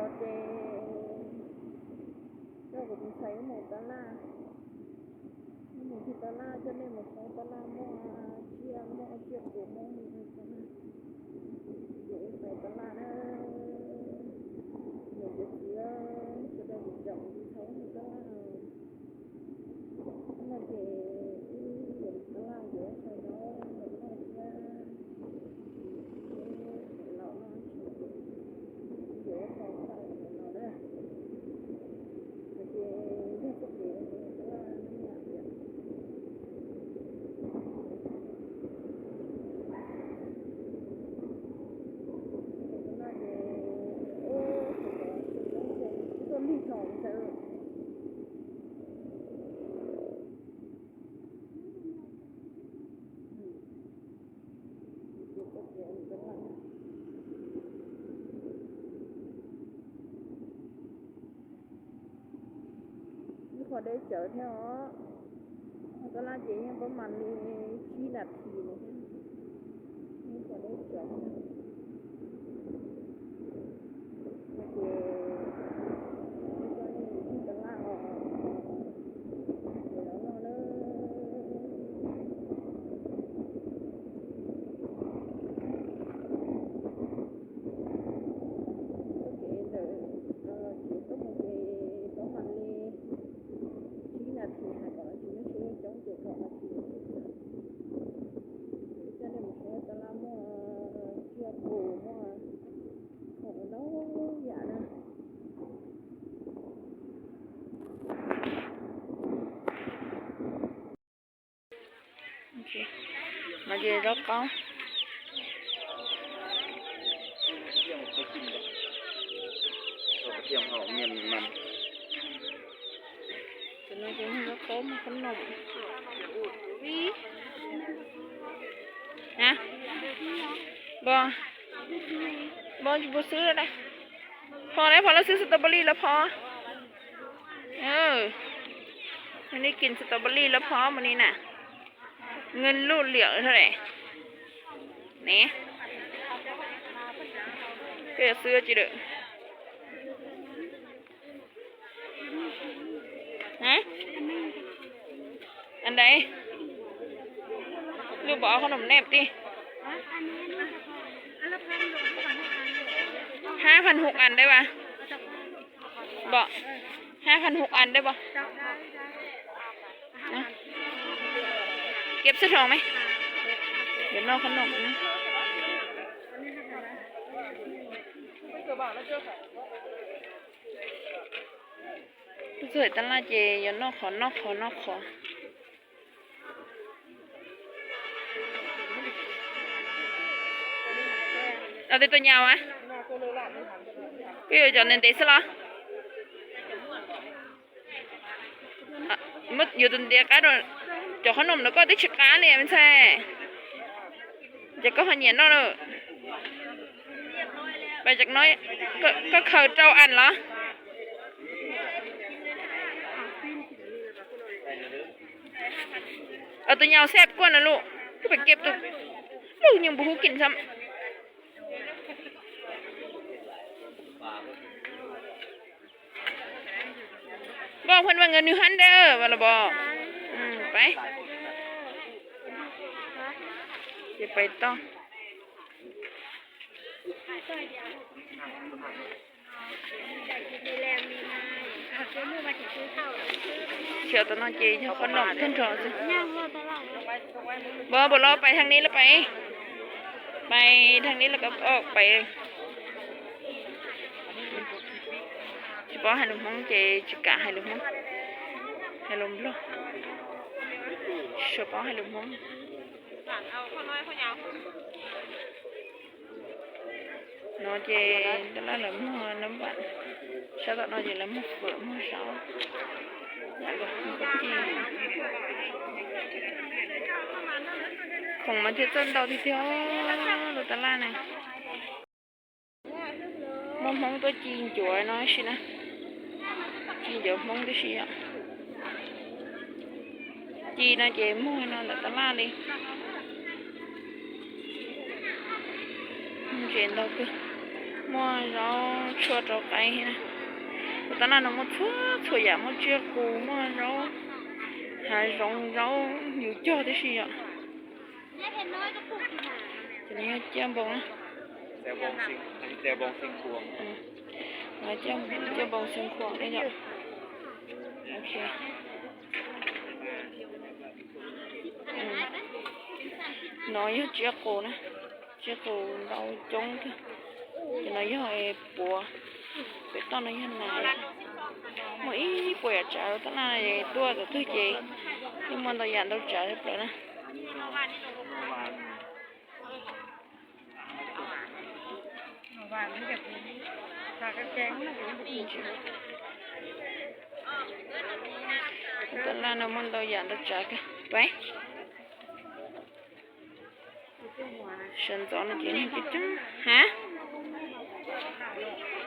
Ces coj kuv tus ntxhais wb mus tab laj, wb mus ncig tab laj, coj nej mus saib tab laj muaj tsiaj, muaj tsiaj qus, muaj tsiaj na. Ces wb pais tab laj na, niam txiv, sawv daws mus caum tus ntxhais wb mus tab laj. No ces wb yuav mus tab laj, yuav tab laj thiab, yuav los no, yuav tab laj no na. Ces yog txoj kev tab laj no na. Tab laj ces, ub, txoj lig thaum ntawd. Ib qho deb tsawv thiab os. Tab laj ces yeej pab mas li tsib nas this no thiab. Ib qho deb tsawv thiab. Ces ib co nej mus ncig tab laj os, ces los noj na. Txoj kev ntawm tsev tuaj mus ces pab mas li tsib nas this, hais kom nas this nyob tsis coob ces kaum nas this. Coj nej mus saib tab laj muaj tsiaj qus, muaj khoom ntau yam na. No ces zaub qaub. Cov no ces zaub qaub, muaj qhob noom. Npog, npog tsis pub xwb lawm. Phom ne, phom los xwb, strawberry los phom. Ni kin strawberry los phom mus ni na. Nqi luj liam thiab ne. Koj yuav xwb tsis lawm. An dais, luj pom qhob noom nej tij. Hab phan hum an dais vas. Bom, hab phan hum an dais bom. Kiab xwb hloov me. Yuav noj qhob noom na. Tub txawj tab laj ces yuav noj qhov noj qhov noj qhov. Tej tus nyam as, koj yuav cov ntev ntev xwb los? Yuav tus ntev qab rau, cov qhob noom no koj twb tsis qab li me ntxhais. Ces koj ho nyiam noj lawm. Koj khaws rau an los? Tus nyam xeb kuaj no lus, koj pem kiab tus lug nyeej npua hub kim xam. Npog, Phan Văn người New Hampshire vas los bos. Pais, ces pais toj. Cov tom no ces yog qhob noom tag nrho xwb. Npog, npog los pais thaag ni los pais, pais thaag ni los pais. Tsis paub hais lus Hmoob ces tsis kam hais lus Hmoob, hais lus Nplog, tsis paub hais lus Hmoob. No ces tab laj lawv muag nab npam, sab tom no ces lawv muag fawm muag zaub, khoom mas thiaj txawj ntau tiag tiag lub tab laj na. Muaj Hmoob tuaj ci ncuav no si na, ci ncuav Hmoob tib si yom. Ci no ces muag no ntawm tab laj li. Ntses ntau kawg. Muaj zaub tshuaj rau qaib na. Tab laj no muaj txhua txhua yam, muaj tsiaj qus, muaj zaub hav zoov, zaub yus cog tib si yom. Ces no yog ciaj npoo na. Ciaj npoo xeev khuam ne yom. No yog tsiaj qus na, tsiaj qus ntau coob kawg. Ces no yog puav, pem toj no yog nas. Muaj ib puas yam tsav, tab laj tuaj thaum twg ces yeej muaj ntau yam ntau tsav li plaws na. Tab laj no muaj ntau yam ntau tsav kawg. Peb sawv ntxov no ces, ha,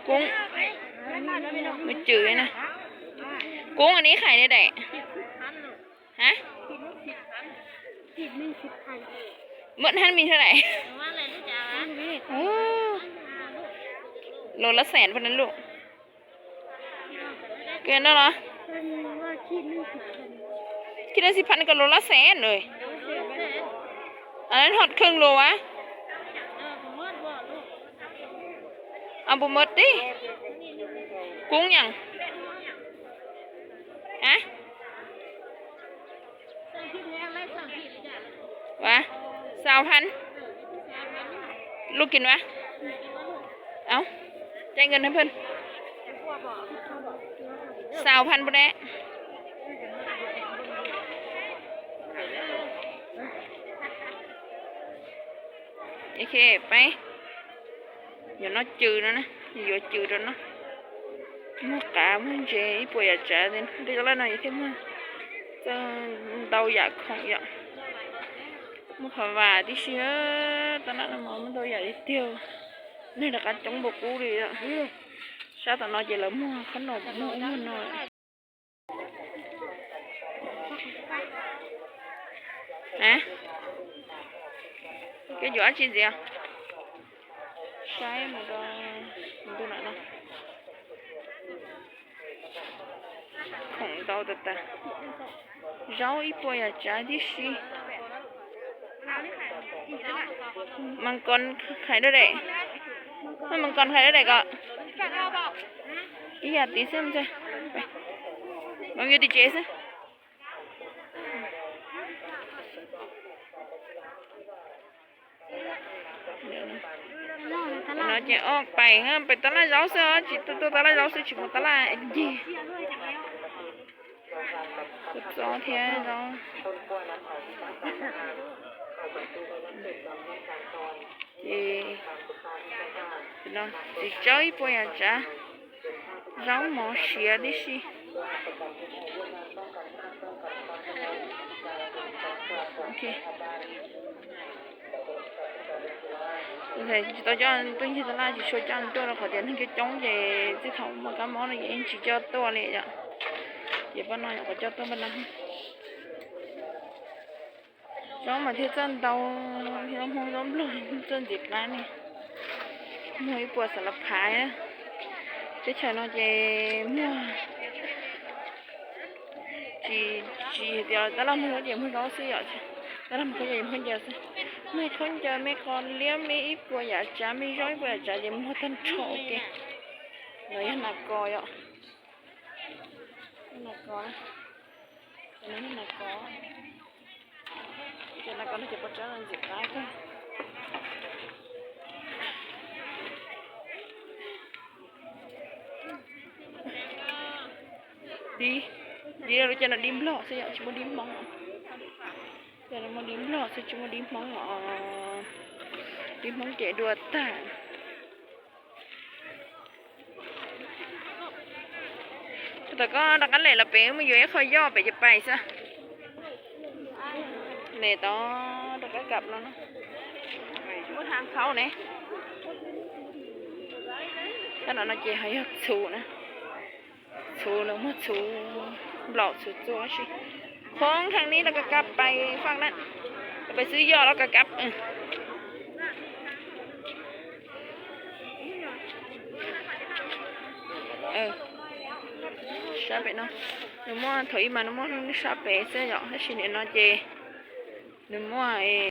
koob, mus cwm na. Koob, anv ib qhais li daim, ha, mab hab mi thab daim, lus lab xees pab na luj. Kws no los, khib neej xib phab no kws lus lab xees na. Hot kheej lus a. Ab, puas muaj tib koob yaam a? Xaus phab, lub kis ua, caij nkawd na phaj, xaus phab puas dab. Peb yuav noj cw no, yuav cw rau noj. Muag qav muag ntses ib puas yam tsav, tej laj no yus thiaj muag ntau yam khoom yom. Muag qhov vas tib si, tab laj no mas muaj ntau yam li tiag. Neeg rov qab coob npaum qub li. Sab tom no ces lawv muag qhob noom, muag ub muag no. Koj yuav dab tsi ntxiv? Saib mus rau ntu no. Khoom ntau tas tas. Zaub ib puas yam tsav tib si. Mas kos khais dab daim, mas kos khais dab daim ko. Ib yam tid xwb, mas yuav tim tsev xwb. No ces ob pais, pais tab laj zaub xwb, tsis tuaj tab laj zaub xwb, tsis mus tab laj ncig. Kua txob thiab zaub. Ces no txiv tsawb ib puas yam tsav, zaub mov siav tib si. Tsis tau coj tuaj ncig tab laj, tsis tshua coj tuaj rau qhov tias neeg coob coob ces txij thaum muaj kab mob no ces yeej tsis coj tuaj li yom. Ces pab no nyuam qhuav coj tuaj pab no. Zaub mas thiaj txawj ntau, thiab Hmoob zaub nplog txawj ntxiv qab ne. Muag ib puas xav la phav. Teb chaws no ces muag tsis, tsis hais tias tab laj muag zaub ces muag zaub xwb yom. Tab laj muag khaub ncaws ces muag khaub ncaws xwb. Muag khaub ncaws, me qos liab, me ib puas yam tsav, me zaub ib puas yam tsav ces muag tag nrho ua ke. No yog nas kos yom. Nas kos, nas kos, ces nas kos no ces pov tsawb ntxim qab kawg. Dib, dib lub caij no dib nplog xwb yom, tsis muaj dib Hmoob. Caij no muaj dib nplog xwb, tsis muaj dib Hmoob os. Dib Hmoob ces dua tag. Thaum koj rov qab lem los pem mus yuav ib qho yoj pem ces pais xwb. Lem tau rov qab kam no, muaj hab khaub ne. Cov no no ces ho yog txhuv na. Txhuv, lawv muag txhuv, nplaum txhuv txua si. Khoob kheev li los kab kab pais faj na, pais xwb yoj los kab kab. Sab pem no, nws muaj thaum ub mas nws muaj sab pem xwb yom, tab sis nim no ces nws muaj